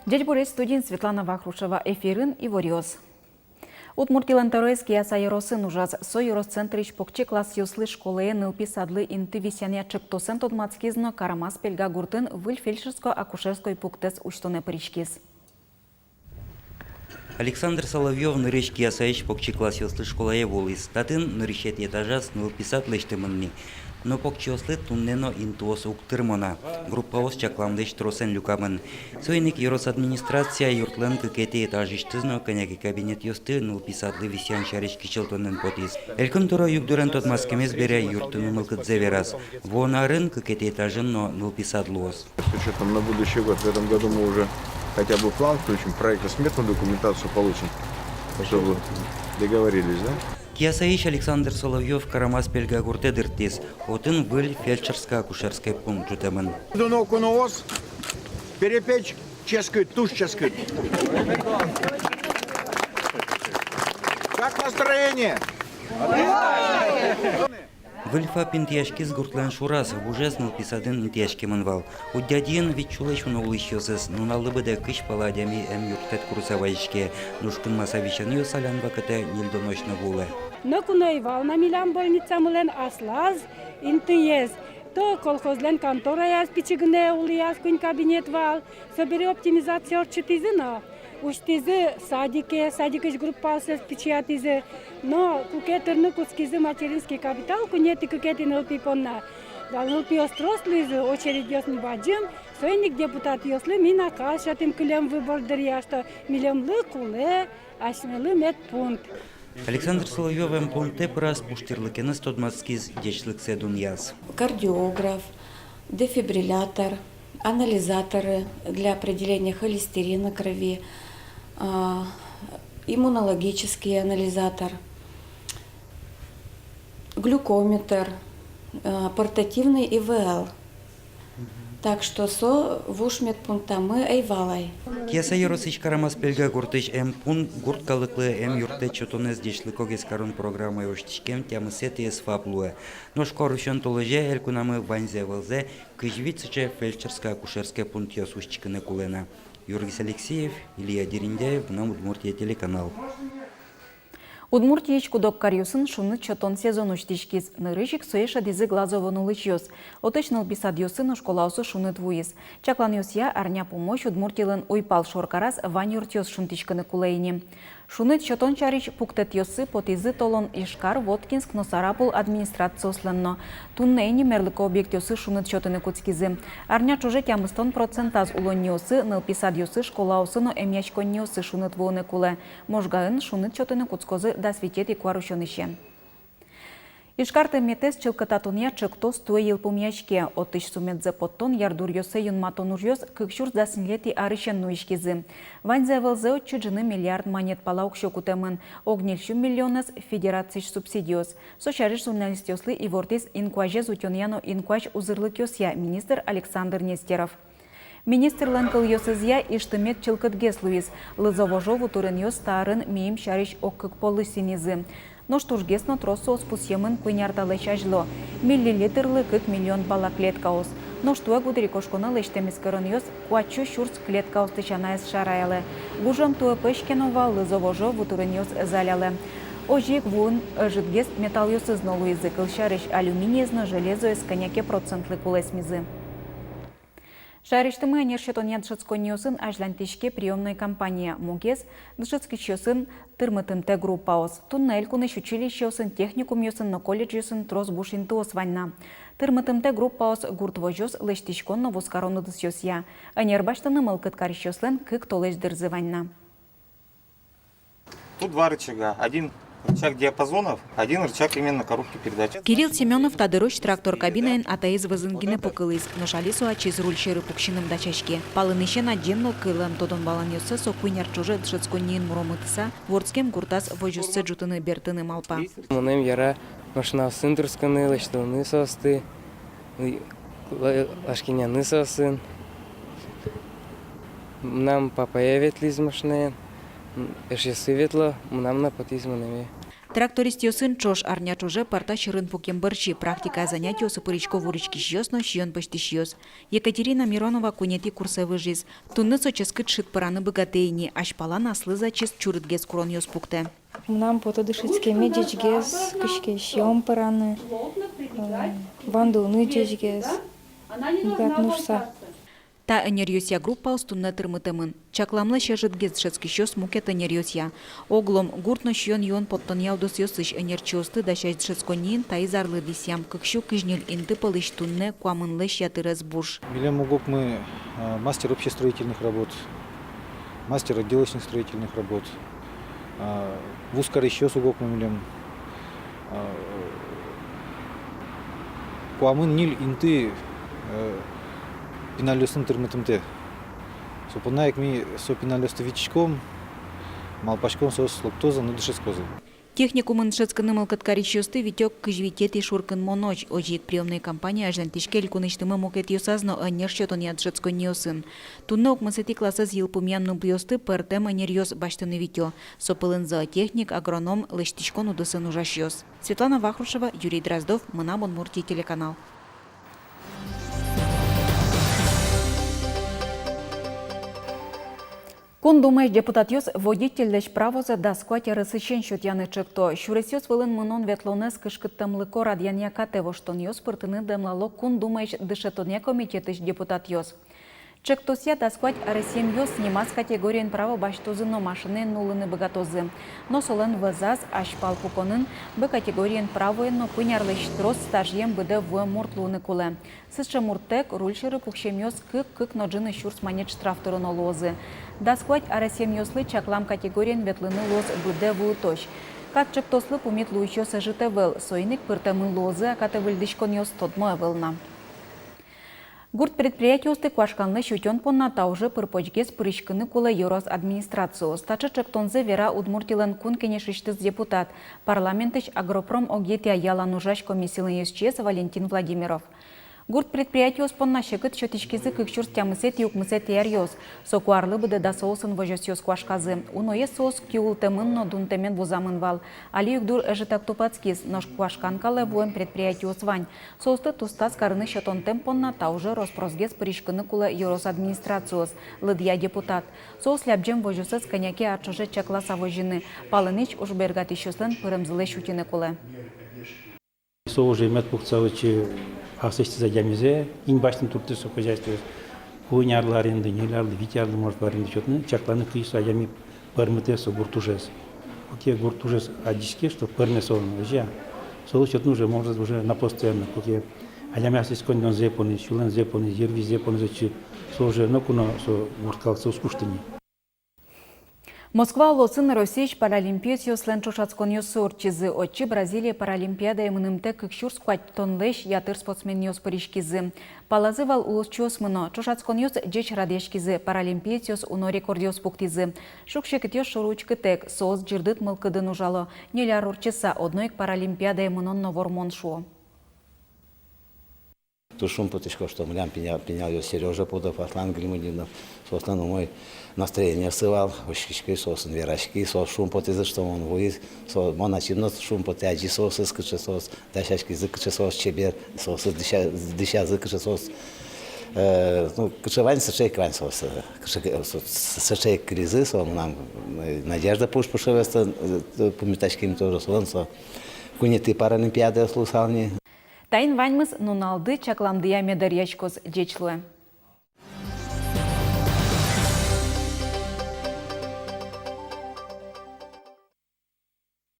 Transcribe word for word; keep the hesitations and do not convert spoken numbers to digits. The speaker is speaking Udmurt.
Ӟечбуресь, студиын Светлана Вахрушева, эфирын иворъёс. Удмуртилэн тӧроез Кияса ёросын ужаз. Со ёрос центрысь покчи классъёслы школае, нылпи садлы инты висъянъя ӵектосэн тодматскиз но Карамас-Пельга гуртын выль фельдшерско-акушерской пунктэз усьтонэ пыриськиз. Александр Соловьёв нырысь Киясаысь покчи классъёслы школае вуылӥз. Татын, нырысетӥ этажаз, нылпи сад лэсьтэмын ни. Но покчиослы туннэ но интыос уг тырмо на. Группаос чакламлэсь тросэн люкамын. Соин ик ёрос администрация юртлэн кыкетӥ этажысьтыз но кӧня ке кабинетъёсты нылпи садлы висъян сярысь кичӧлтонэн потӥз. Элькун тӧро югдурен тодматскемез бере юрттыны мылкыдзэ вераз. Вуоно арын кыкетӥ этажын но нылпи сад луоз. С учётом на будущий год. В этом году мы уже хотя бы план включим, проектно-сметную документацию получим, чтобы договорились, да? Киясаысь Александр Соловьёв Карамас-Пельга гуртэ дыртӥз. Отын выль фельдшерско-акушерской пункт ӝутэмын. Дуно куноос, перепеч ческыт, туж ческыт. Как настроение? Выль ФАП интыяськиз гуртлэн шораз, вужез нылпи садын интыяськемын вал. Удьядиын вить сюлэсь уно улӥсьёсыз, нуналлы быдэ кызь пала адями эмъюрттэт курыса вазиське. Нош кынмаса висёнъёс алян вакытэ ньыльдонозь но вуылэ. Ноку но ӧй вал на милям больницамылэн аслаз интыез. То колхозлэн контораяз пичи гинэ улӥяз, куинь кабинет вал. Собере оптимизация ортчытӥзы но усьтӥзы садике, садикысь группаоссэс пичиятӥзы. Но куке тырны кутскизы материнский капитал куинетӥ-кыкетӥ нылпи понна, да нылпиос трос луизы, очередьёс но бадӟым. Соин ик депутатъёслы ми наказ сётӥм кылем выбор дыръя, что милемлы кулэ асьмелы медпункт. Александр Соловьёв эмпунктэ пыраз, пуштырлыкеныз тодматскиз, ӟечлыксэ дунъяз. Кардиограф, дефибриллятор, анализаторы для определения холестерина крови, а, иммунологический анализатор, глюкометр, а, портативный ИВЛ. Так что со вуж медпунктамы ӧй вал ай. Кияса ёросысь Карамас-Пельга гуртысь эмпункт гурт калыклы эмъюрттэт сётонэз ӟечлыкогес карон программая усьтӥськем тямысэтӥез ФАП луэ. Нош куарусён толэзе элькунамы ваньзэ ӧвӧлзэ кызь вить сыӵе фельдшерско-акушерской пунктъёс усьтӥськыны кулэ на. Юргис Алексеев, Илья Дерендяев, «Мынам Удмуртие» телеканал. Удмуртиысь куд-ог каръёсын шуныт сётон сезон усьтӥськиз. Нырысь ик сое шӧдӥзы Глазовын улӥсьёс. Отысь нылпи садъёсы но школаосы шуныт вуиз. Чакланъёсъя, арня пумозь Удмуртилэн уйпал шоркараз вань юртъёс шунтӥськыны кулэ ини. Шуныт сётон сярысь пуктэтъёсы потӥзы толон Ижкар, Воткинск но Сарапул администрациослэн но. Туннэ ини мерлыко объектъёсы шуныт сётыны кутскизы. Арня ӵоже тямыстон процентаз улонниосы, нылпи садъёсы, школаосы но эмъяськонниосы шуныт вуыны кулэ. Можгаын шуныт сётыны кутскозы дас витетӥ куарусёнысен. Ижкар тыметэз чылкытатонъя ӵектос туэ йылпумъяське. Отысь сумедзэ поттон, ярдуръёссэ юнматон ужъёс кык сюрс дас ньылетӥ арысен нуиськизы. Ваньзэ ӧвӧлзэ отчы ӝыны миллиард манет пала уксё кутэмын, ог ньыль сю миллионэз федерациысь субсидиос. Со сярысь журналистъёслы ивортӥз инкуазез утёнъя но инкуазь узырлыкъёсъя министр Александр Нестеров. Министрлэн кылъёсызъя, Иж тымет чылкытгес луиз. Лызо-вожо вутырынъёс та арын миым сярысь ог кык полэс синӥзы. Нош тужгес но трос соос пусъемын куинь ар талэсь азьло. Миллилитрлы кык миллион пала клеткаос. Нош туэ гудырикошконэ лэсьтэм эскеронъёс куать сю сюрс клеткаосты сянаез шараялэ. Гужем туэ пӧсь ке но вал, лызо-вожо вутырынъёс ӧз алялэ. Озьы ик вуын ӧжытгес металлъёсыз но луизы, кылсярысь, алюминиез но железоез кӧня ке процентлы кулэсмизы. Шаерысьтымы ӧнер сётонъя дышетсконниосын азьланьтӥське приёмной кампания. Мугез — дышетскисьёсын тырмытымтэ группаос. Туннэ элькунысь училищеосын, техникумъёсын но колледжъёсын трос буш интыос вань на. Тырмытымтэ группаос гурт возёс лэсьтӥськон но вузкарон удысъёсъя. Ӧнер басьтыны мылкыд карисьёслэн кык толэзь дырзы вань на. Тут два рычага. Один рычаг диапазонов, один рычаг именно коробки передач. Кирилл Семёнов та дырозь трактор кабинаын атаез вӧзын гинэ пукылӥз, нош али со ачиз руль сьӧры пуксьыным дасяське. Палэнысен адӟем но кылэм тодон-валанъёссэ со куинь ар ӵоже дышетсконниын муромытыса, вордскем гуртаз возёссэ ӝутыны бертыны малпа. Мыным яра машинаосын тырскыны, лэсьтыны соосты. Ва-, васькиняны соосын. Мынам папае ветлӥз машинаен, м, эшъёсы ветло, мынам но потӥз мынэме. Трактористъёсын ӵош арня ӵоже парта сьӧрын пукем бӧрсьы практикая занятиосы пырисько вуриськисьёс но сиён пӧзьтӥсьёс. Екатерина Миронова куинетӥ курсэ выжиз. Туннэ со ческыт шыд пӧраны быгатэ ини, азьпалан аслыз ачиз чурытгес куронъёс пуктэ. Мынам потэ дышетскеме ӟечгес, кызьы ке сиён пӧраны, э, вандылыны ӟечгес, быгатыны шуыса. Та ӧнеръёсъя группаос туннэ тырмытэмын. Чакламлэсь ӧжытгес дышетскисьёс мукет ӧнеръёсъя. Оглом гурт но сиён-юон поттонъя удысъёсысь ӧнерчиосты дасясь дышетсконниын таиз арлы дӥсям: кык сю кызь ньыль инты пӧлысь туннэ куамынлэсь ятырез буш. Милем угокмы, э, мастер общестроительных работ, мастер отделочных строительных работ, э, вузкарисьёс угокмы милем. А, куамын ньыль инты, э, пиналъёсын тырмытымтэ. Со понна ик ми со пиналъёсты витиськом, малпаськом, соос лыктозы но дышетскозы. Техникумын дышетскыны мылкыд карисьёсты витё кызь витетӥ шуркынмонозь. Озьы ик приёмной кампания азьланьтӥське элькунысьтымы мукетъёсаз но ӧнер сётонъя дышетсконниосын. Туннэ укмысэтӥ классэз йылпумъян нубъёсты пӧртэм ӧнеръёс басьтыны витё. Со пӧлын зоотехник, агроном, лэсьтӥськон удысын ужасьёс. Светлана Вахрушева, Юрий Дроздов, «Мынам Удмуртие» телеканал. Кун Думаысь депутатъёс водительлэсь правозэ дас куать аресысен сётъяны чекто. Сюресъёс вылын мынон-ветлонэз кышкыттэмлыко радъянъя катэ воштонъёс пыртыны дэмлало Кун Думаысь дышетонъя комитетысь депутатъёс. Чектосъя дас куать аресъемъёс нимаз категориен право басьтозы но машинаен нуллыны быгатозы. Но солэн вӧзаз азьпал пуконын Б категориен правоен но куинь арлэсь трос стажъем быдэ вуэм мурт луыны кулэ. Сыӵе мурттэк руль сьӧры пуксемъёс кык, кык но ӝыны сюрс манет штраф тыроно луозы. Дас куать аресъемъёслы чаклам категориен ветлыны луоз быдэ вуытозь. Кат чектослы пумит луисьёс ӧжыт ӧвӧл, соин ик пыртэмын луозы-а катэ выльдӥськонъёс, тодмо ӧвӧл на. Гурт предприятиосты куашканлэсь утён понна та уже пыр-почгес пыриськыны кулэ ёрос администрациос. Таӵе чектонзэ вера Удмуртилэн Кун Кенешысьтыз депутат, парламентысь агропром огетъя ялан ужась комиссилэн ёзчиез Валентин Владимиров. Гурт предприятиос понна секыт сётӥськизы кык сюрс тямысэтӥ-укмысэтӥ аръёс. Соку арлы быдэ дасо улсын возёсъёс куашказы. Уноез соос киултэмын но дунтэмен вузамын вал. Али югдур ӧжытак тупатскиз, нош куашкан калэ вуэм предприятиос вань. Соосты тустаз карыны сётонтэм понна та уже рос-просгес пыриськыны кулэ ёрос администрациос, лыдъя депутат. Соос лябӟем возёсэз кӧня ке ар ӵоже чакласа возьыны, палэнысь ужбергатӥсьёслэн пыремзылэсь утьыны кулэ. Со уже мед пуктыса отчы аслэсьтыз адямизэ, ин басьтыны турттэ со хозяйствоез. Куинь арлы аренда, ньыль арлы, вить арлы, может, аренда сётыны, чакланы, кызьы со адями пӧрмытэ со гурт ужез. Куке гурт ужез адӟиське, что пӧрме солэн, озьы-а, солы сётыны уже, может, уже на постоянно. Куке адями аслэсьтыз коньдонзэ понӥз, сюлэмзэ понӥз, йырвизьзэ понӥз отчы, со уже ноку но со гурт калыксэ уз кушты ни. Москва улосын Россиысь паралимпиецъёслэн ӵошатсконъёссы ортчизы. Отчы Бразилие паралимпиадае мынымтэ кык сюрс куатьтонлэсь ятыр спортсменъёс пыриськизы. Палазы вал улосчиосмы но. Ӵошатсконъёс ӟеч радъяськизы, паралимпиецъёс уно рекордъёс пуктӥзы. Шуг-секытъёс шоры учкытэк, соос ӟырдыт мылкыдын ужало. Ньыль ар ортчыса одно ик паралимпиадае мынон но вормон, шуо. Туж шумпотӥсько, что милям пиня-, пиналъёс, Серёжа Пудов, Аслан Гильмутдинов, соослэн умой настроениосы вал, учкисько, соосын вераськи, соос шумпотӥзы, что мон вуи, со-, мон ачим но шумпотӥ, адӟи соосыз, кыӵе соос дасяськизы, кыӵе соос чебер, соосыз дӥся-, дӥсязы, кыӵе соос, э, ну, кыӵе вань, сыӵе ик вань соос, э, кыӵе ке-, со-, сыӵе ик кылизы, со мынам, э, Надежда Пушпушеваез, э, пумитаським тоже, солэн со куинетӥ паралимпиадаез луысал ни. Таин ваньмыз нуналды чакламдыя мед ӧръяськоз. Ӟеч луэ.